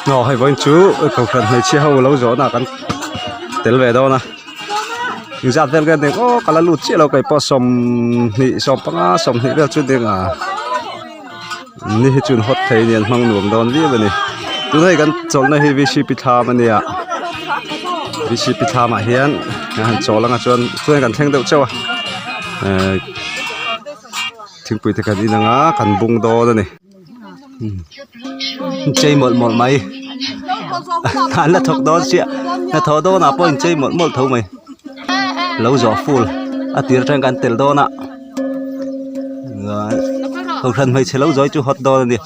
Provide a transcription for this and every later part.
Aw hei vawiin chu kohhran hmeichhia ho lo zawhna ah kan tel ve dawn a engzat vel nge eng aw ka la lut chiah lo keipawh sawmhnih sawmpanga sawmhnih vel chu ding a ni hi chu an hawt thei a ni an hmang nuam dawn viau a ni tuna hei kan chawlhna hi v c p thlam a nia v c p thlam ah hian an han chawl anga chuan chuan kan thleng deuh chauh a ehh thingpui te kan in anga kan bung dawn a ni. Chei mawlh mawlh mai an la thawk dawn chiah hnathawh dawnah pawh inchei mawlh mawlh tho mai lo zawh full a tir atang kan tel dawn a kohhran hmeichhe lo zawi chu hot dawn a ni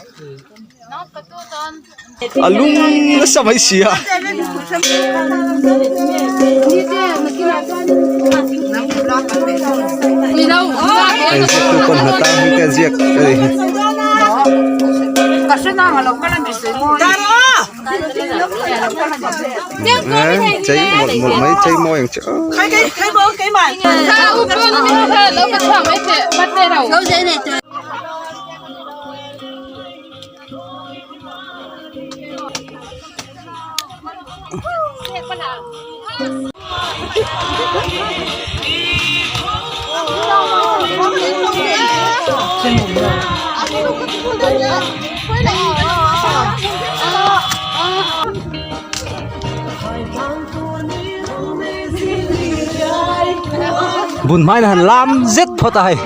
a lung nasa mai si a. Hei ziaktu pawn hna tang hi te ziak a ni. Chei mawlh mawlh mai chei mawi ang che aw. Bun hmain a han lam zet phawt a hei.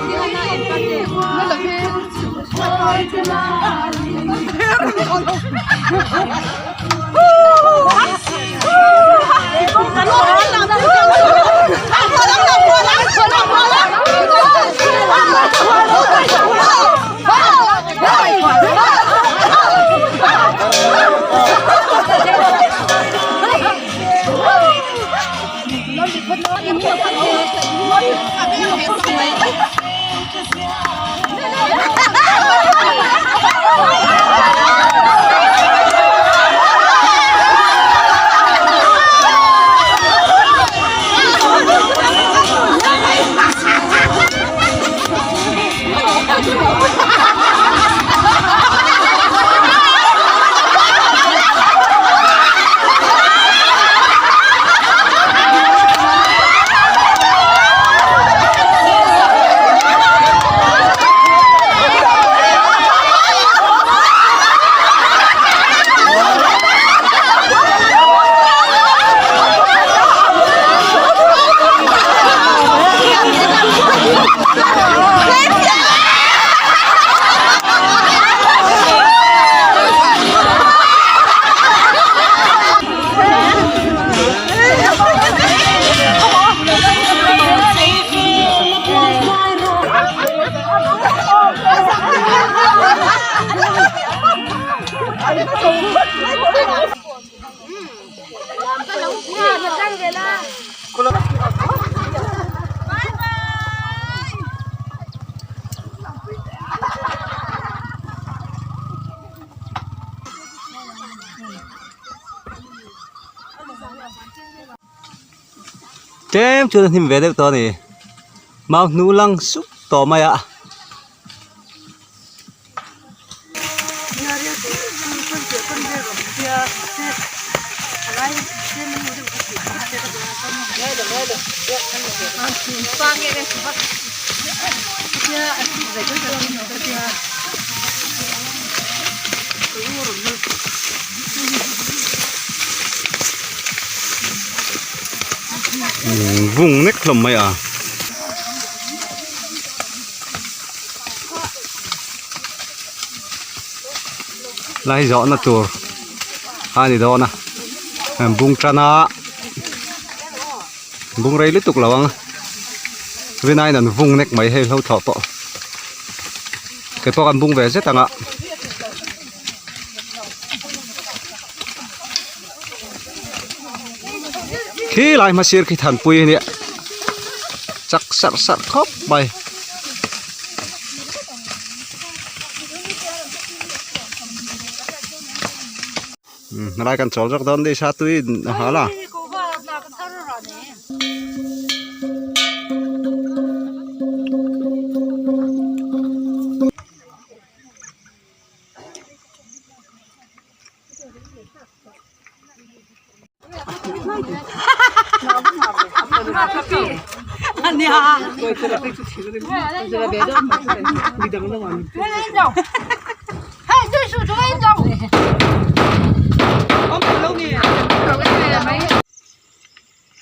Tlem chuan a hnim ve deuh tawh a ni mau hnu lang sup tawh mai a. Vung nek hlawm mai a. Lai zawhna tur a ni dawn a bung tan a bung rei lutuk lo ang rinaiin an vung nek mai hei hlo thlawh pawh kei pawh kan bung ve zet ang a. Khi lai hmasir khi thanpui a nia chak sarh sarh khawp mai. Helai kan chawl zawk dawn nisa tui a hal a.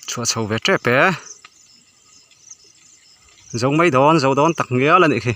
Chhuah chho ve tep e. Zo mai dawn zo dawn tak ngial a nih khi.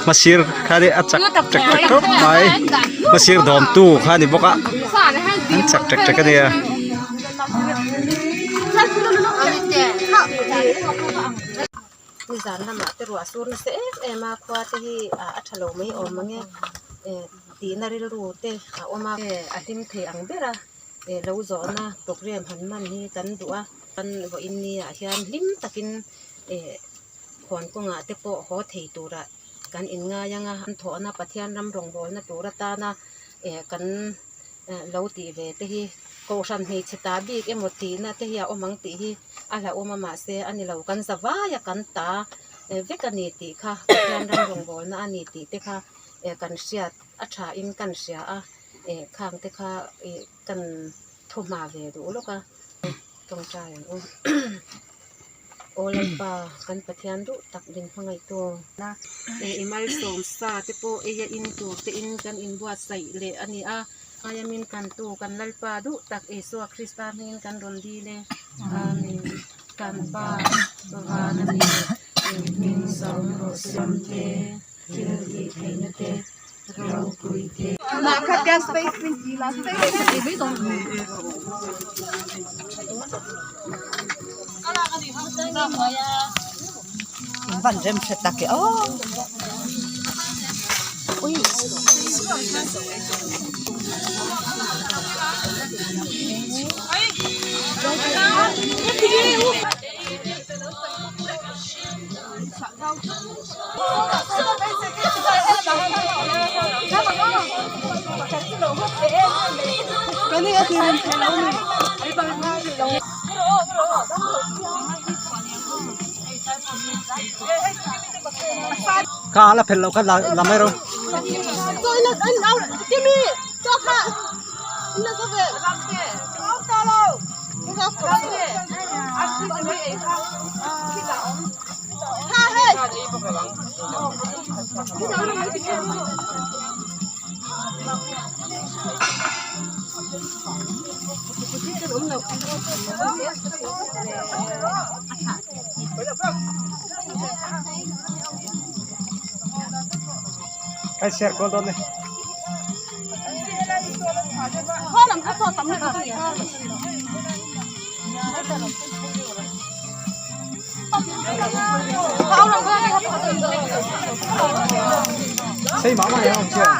Hmasir kha nih a chak ṭek ṭek khawp mai hmasir dawmtu kha a ni bawk a an chak ṭek ṭek a nia. Nizan lamah te ruah sur nasa em em a khua te hi a tha lo mai awm ang e tihna rilru te a awm a a hlim thei ang ber a lo zawhna program han hman hi kan duh a kan vawiin ni ah hian hlim takin khuan kawngah te pawh haw thei turah kan inngai ang a an thawhna Pathian ram rawngbawlna tur atana kan lo tih ve te hi kohhran hmeichhe ta bik emaw tihna te hi a awm ang tih hi a hlauhawm a mahse a ni lo kan za vai a kan ta vek a ni tih kha Pathian ram rawngbawlna a ni tih te kha kan hriat a tha in kan hria a khang te kha ih kan thu hma ve duh lawk a tawngtai ang u aw Lalpa kan Pathian duh tak min hmangaihtu i malsawm sa te pawh ei a in tur te in kan inbuatsaih leh a ni a aia min kantu kan Lalpa duh tak Isua Krista hmingin kan rawn dil e Amen kan Pa Vana mi hming zawm rawh se te thil tih theihna te ropui te. Kha la phelh loh kha la mai rawh. Kai share kual dawn ni. Sei mah mah ang chia.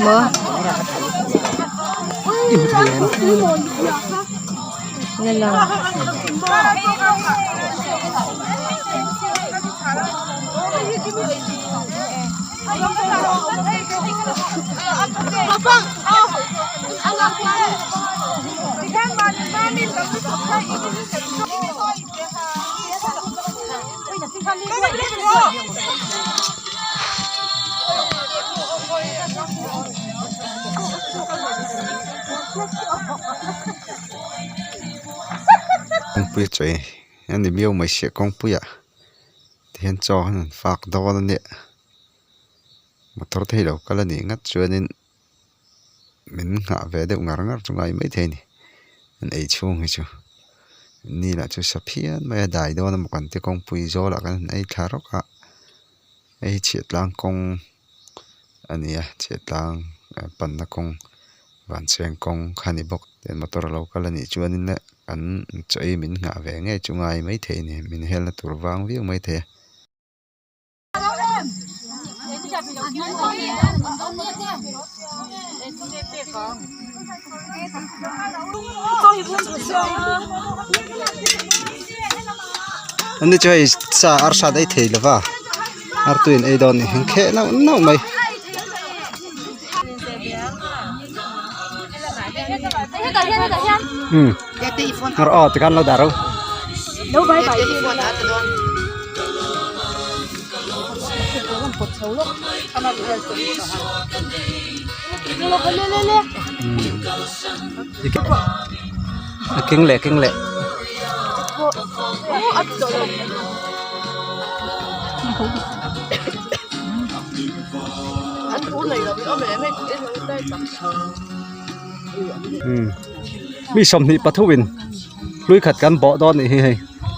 Mo. I hmu thei em? Ni lo. Kawngpui a chei. a ni miau mai sia kawngpuiah tihian chaw an han fak dawn a nia motor te hi lo kal a nih ngat chuanin min nghah ve deuh ngar ngar chu ngai maithei a ni an ei chhung hi chu ni lah chu sa phian mai a dai dawn emaw kan ti kawngpui zawlah kan han ei thla rawk a hei hi chhiahtlang kawng a ni a chhiahtlang panna kawng vancheng kawng kha a ni bawk tin motor a lo kal a nih chuanin le an chaw ei min nghah ve ngei chu ngai maithei a ni min helna tur vang viau maithei a. Ani chu hei sa arsa daih thei lo va artui an ei dawn a ni an kheh nauh nauh mai. Aw tikhan lo dah ro. A keng leh keng leh. Mi 23 in hlui khat kan bawh dawn anih hi hei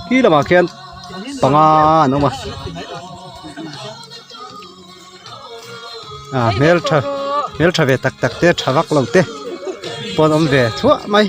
khi lamah khian panga an awm a ah hmeltha hmeltha ve tak tak te tha vak lo te pawh an awm ve thuah mai.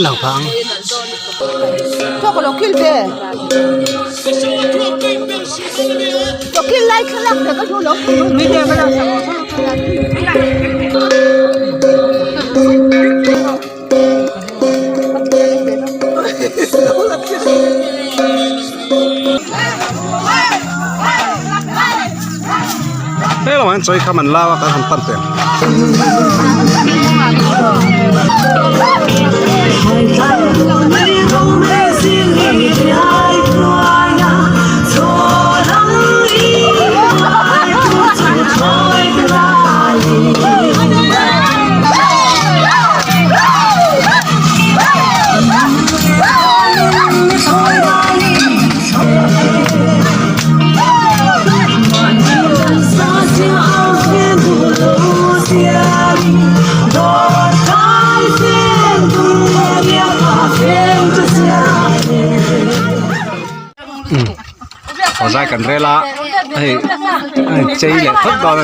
Naupang. He lamah hian chawi kham an lau a kan han pan teh ang. Zai kan rel a hei chei leh phawt dawn a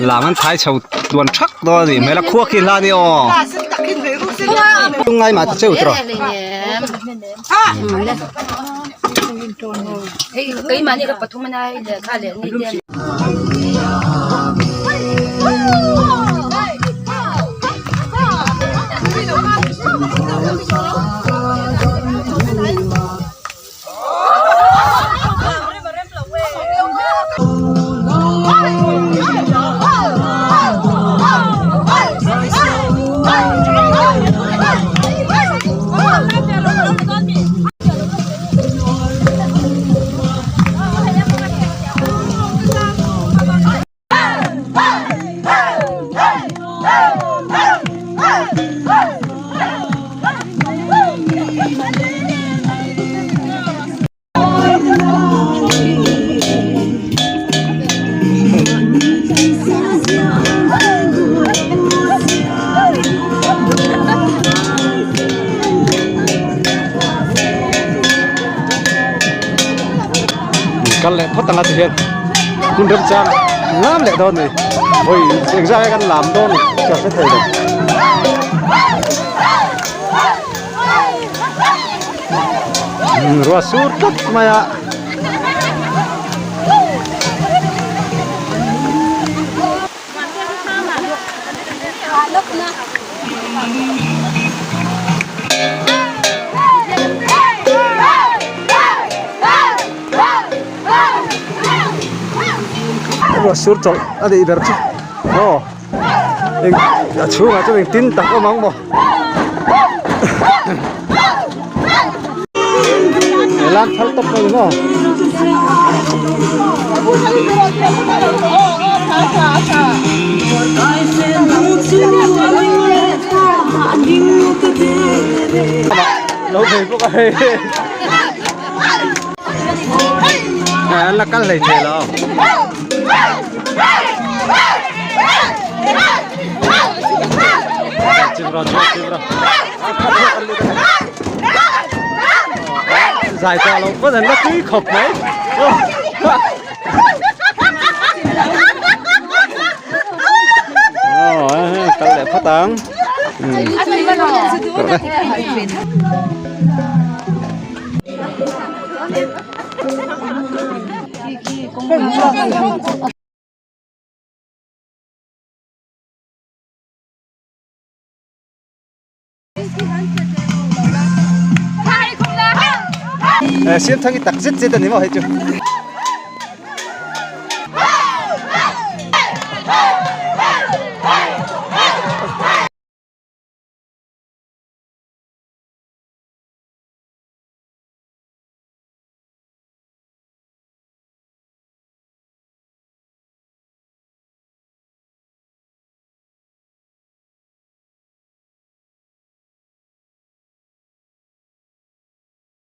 ni lam an thai chho tluan thak dawn a nih hmel a khua khi hla a ni aw ngai mah ta cheu tawh Kal leh phawt anga tihian hun remchang lam leh dawn a ni vawi engzah nge kan lam dawn ka hre thei lo. Ruah sur tlat mai a. Ruah sur chawlh a nih ber chu aw eng a chhungah chuan engtin tak awm ang maw helan thal tawp mai maw. Lo phei bawk a hei. An la kal hlei thei lo. Zai tawh lo pawn an la tui khawp mai. Kal leh phawt ang. Siam thang hi tak zet zet a ni maw hei chu.